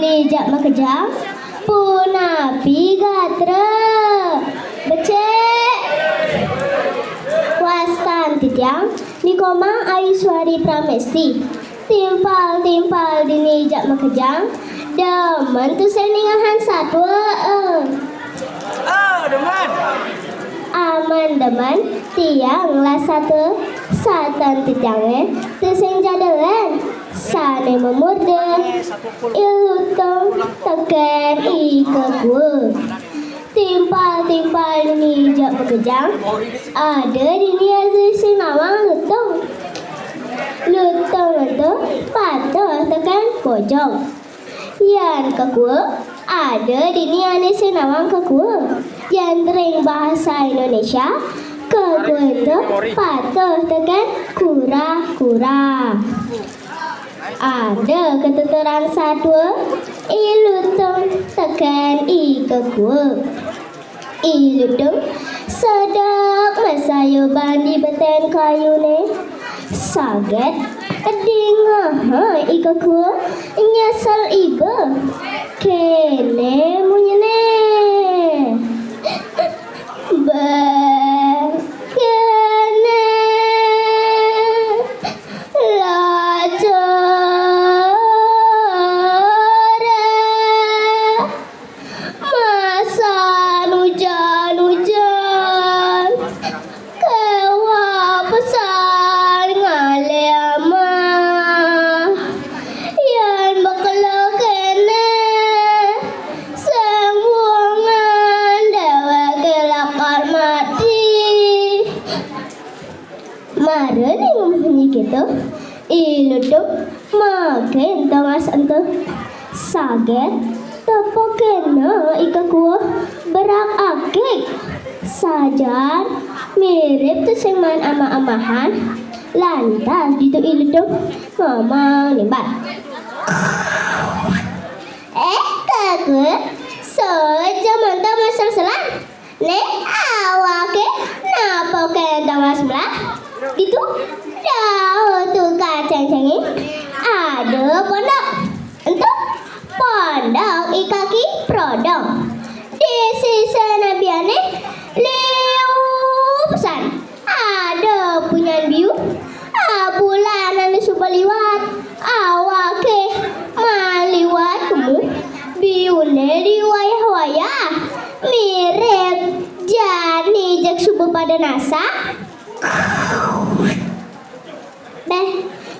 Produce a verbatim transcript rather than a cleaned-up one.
Ni jak makejang, punapi gatra. Becik. Wastan titiang, ni Komang Ayu Suari Pramesti. Timpal-timpal dini jak makejang, demen tusing ningahan satua. Eh. Ah, demen. Aman demen, tiang lah satua. Satan titiangé tusing jadelen. Sané mamurda, I Lutung tekén I Kekua. Timpal-timpal dini jak makejang, ada dini ané sing nawang Lutung. Lutung ento patuh tekén bojong. Yan Kekua, ada dini ané sing nawang Kekua. Yan ring bahasa Indonesia, Kekua ento patuh tekén kura-kura. Ada katuturan satua, I Lutung tekén I Kekua. I Lutung sedek masayuban di betén kayuné. Saget dingeha I Kekua, nyesel iba. Kéné munyiné. Béh, kéné lajaré. Masan ujan-ujan, kéweh pesan ngalih amah. Yan bakala kéné, sing wungan déwéké lakar mati. Mara né ngumah munyi kéto, I Lutung makin tongas ento. Saget tepukina I Kekua berak akik. Sajan mirip tusing maan amah-amahan, lantas ditu I Lutung ngomong nimbat. Eh, Kekua, soja monto masel-selan. Né awaké napakin tongas melah. Ditu, dauh tukad céngcéngé, ada pondok. Ento pondok I Kaki Prodong. Di sisin abiané liu pesan. Ada punyan biu, ah, bulan ané suba liwat, awaké maliwat kemu, biuné diwayah-wayah, mirip jani jeg suba pada nasak,